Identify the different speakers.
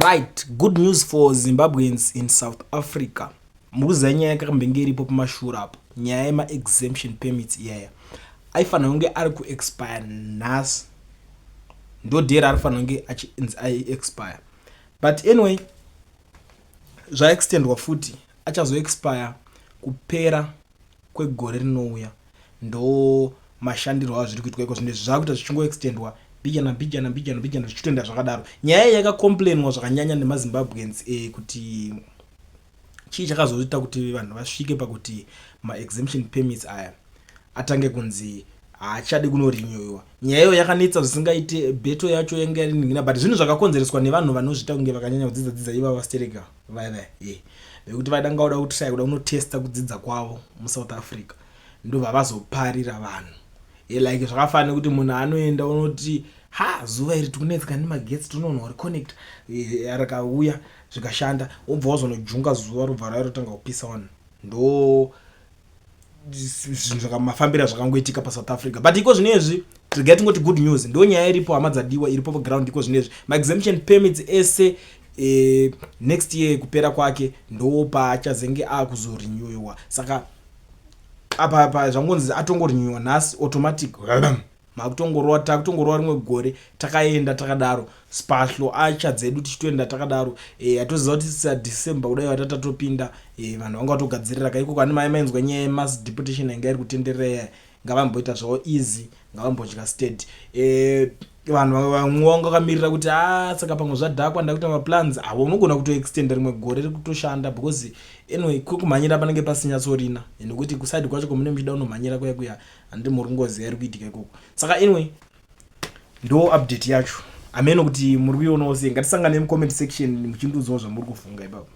Speaker 1: Right, good news for Zimbabweans in South Africa. Mukuziva nyaya yakambenge iripo pamashure apo, nyaya yema-exemption permits iyaya aifanira kunge ari kuexpire nhasi, ndo day raarifanira kunge achinzi aiexpire. But anyway, zvaextendwa futi, achazoexpire kupera kwegore rinouya. Ndo mashandirwo azviri kuitwa iko zvino, zvakuita zvichingoextendwa mbijana mbijana mbijana mbijana, zvichitoenda zvakadaro. Nyaya iyi yakakomplainwa zvakanyanya nemaZimbabweans kuti chii chakazoita kuti vanhu vasvike pakuti maexemption permits aya atange kunzi haachadi kunorinyoiwa. Nyaya iyo yakanetsa zvisingaite, battle yacho yanga yariningina, but zvinhu zvakakonzereswa nevanhu vanozviita kunge vakanyanya kudzidza dzidza ivava vastereka vaya vaya vekuti vaida ngauda kutraya kuda kunotesta kudzidza kwavo muSouth Africa, ndobva vazoparira vanhu. Like zvakafanana nekuti munhu anoenda unoti, "Ha, zuva iri tikunetseka nemagetsi, tinoona reconnect." Rakauya zvikashanda, wobva wazonojunga zuva robva raya rotanga kupisa vanhu. Ndo zvinhu zvakamafambira zvakangoitika paSouth Africa. But iko zvinezvi regai tingoti good news, ndo nyaya iripo, hama dzadiwa, iripo paground iko zvinezvi. Maexemption permits ese next year kupera kwake ndo paachazenge akuzorenewiwa. Saka apa zvangonzi atongorenewiwa nhasi automatic, makutongorova, takutongorova rimwe gore takaenda takadaro, spahlo acha dzedu tichitoenda takadaro. Hatoziva kuti saDecember kudai vatatatopinda, vanhu vanga vatogadzirira kaikoko. Ani mai mainzwa nyaya yemass deportation yanga iri kutenderera iya, ngavamboita zvavo easy, ngavambodya steady. Vanhu vamwe vanga vakamirira kuti a ah, saka pamwe zvadhakwa, ndakuita maplans avo. Unogona kutoextenda rimwe gore rekutoshanda, because anyway kwekumhanyira panenge pasinyatsorina, nekuti kuside kwacho kwamune muchida kunomhanyira kuya kuya, handi muri kungoziva iri kuitika ikoko. Saka anyway, ndo update yacho. Hameno kuti muri kuionawo sei. Ngatisangane mucomment section muchindiudzawo zvamuri kufunga ipapo.